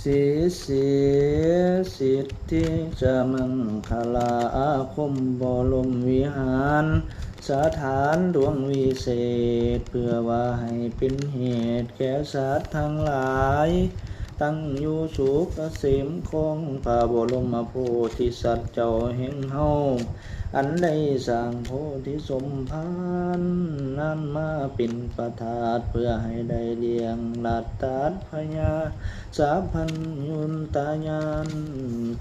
ສິດທິຈະມັງຄະລາອາຄົມບໍລົມວິຫານ ສະຖານດວງວິເສດ ເພື່ອວ່າໃຫ້ເປັນເຫດແກ່ສັດທັງຫຼາຍ ຕັ້ງຢູ່ສຸກກະເສມຂອງພະບໍລົມໂພທິສັດເຈົ້າແຫ່ງເຮົາ ອັນໄດ້ສ້າງໂພທິສົມພານນັ້ນມາເປັນປະທາດ ເພື່ອໃຫ້ໄດ້ລ້ຽງລັດຕັດພະຍາ ສາພັນຍຸນຕະຍານ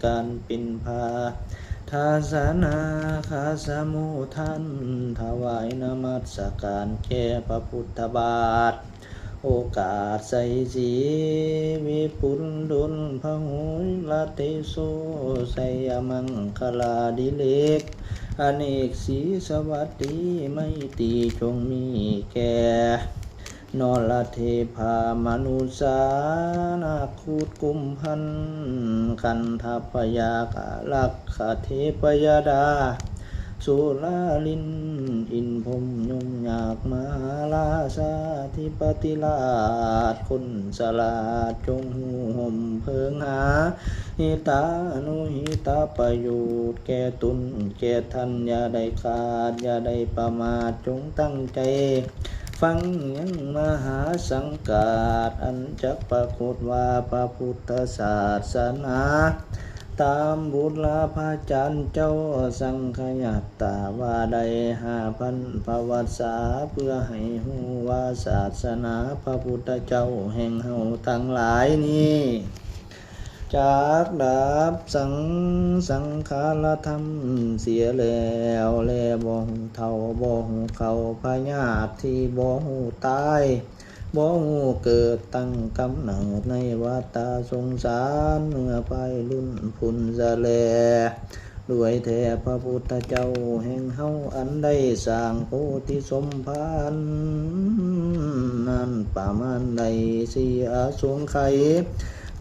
ການເປັນພາທາສະນາຄາສະມຸທານ ຖວາຍນະມັດສະການແກ່ພະພຸດທະບາດ ໂອກາດໃສສີວິປຸນດົນ ພະໂຫລະເຕໂຊ ໄຊຍະມັງຄະລາດິເລກ ອະເນກສີສະຫວັດດີໄມຕີ ຈົ່ງມີແກ່ ນໍລະເທພາມະນຸດສາ ນາຄຸດກຸມພັນ ກັນທະພະຍາກາລັກຂະເທພະຍາດາ ສຸລາລິນອິນພົມຍົມຍາກມະຫາລາຊາທິປະຕິລາດ ຄົນສະຫຼາດຈົ່ງຮູ້ຮົ່ມເພິງຫາ ຫິຕານຸຫິຕະປະໂຫຍດແກ່ຕົນແກ່ທ່ານ ຢ່າໄດ້ຂາດ ຢ່າໄດ້ປະໝາດ ຈົ່ງຕັ້ງໃຈ ຟັງຍັງມະຫາສັງກາດ ອັນຈັກປາກົດວ່າພະພຸດທະສາສະໜາ ຕາມບຸດລາພະຈານເຈົ້າສັງຄະຍາດຕາວ່າໄດ້ຫ້າພັນພະວັດສາ ເພື່ອໃຫ້ຮູ້ວ່າສາສະໜາພະພຸດທະເຈົ້າແຫ່ງເຮົາທັງຫຼາຍນີ້ ຈັກດັບສັງ ສັງຂາລະທຳເສຍແລ້ວ ແລບໍ່ຮູ້ເຖົ້າ ບໍ່ຮູ້ເຂົ້າ ພະຍາດທີ່ບໍ່ຮູ້ຕາຍ ບໍ່ຮູ້ເກີດຕັ້ງກຳເນີດໃນວັດຕະສົງສານ ເມື່ອໄພລຸນພຸ້ນສະແລ ດ້ວຍແທ້ພະພຸດທະເຈົ້າແຫ່ງເຮົາ ອັນໄດ້ສ້າງໂພທິສົມພານນັ້ນ ປະມານໄດ້ສີ່ອະສົງໄຂ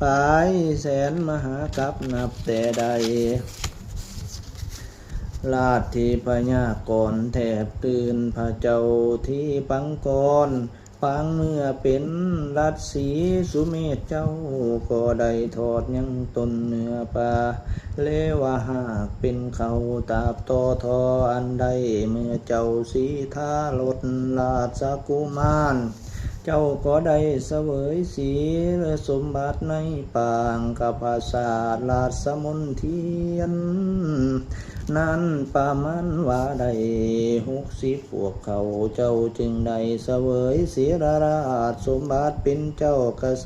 ປາຍແສນມະຫາກັບນັບແຕ່ໃດ ລາດທິພະຍາກອນແທບຕື່ນ ພະເຈົ້າທິປັງກອນ ປາງເມື່ອເປັນລັດສີສຸເມດເຈົ້າ ກໍໄດ້ທອດຍັງຕົນເນື້ອປາເລວະຫາກ ເປັນເຂົ້າຕາບຕໍ່ທໍ່ອັນໃດ ເມື່ອເຈົ້າສີທາລົດລາຊະກຸມານ ເຈົ້າກໍໄດ້ສະເຫວີຍສີລະສົມບັດໃນປາງກະປາສາດລາຊະມົນທຽນ ນັ້ນປະມານວ່າໄດ້ຫົກສິບພວກເຂົາ ເຈົ້າຈຶ່ງໄດ້ສະເຫວີຍສີລະລາດສົມບັດເປັນເຈົ້າກະສ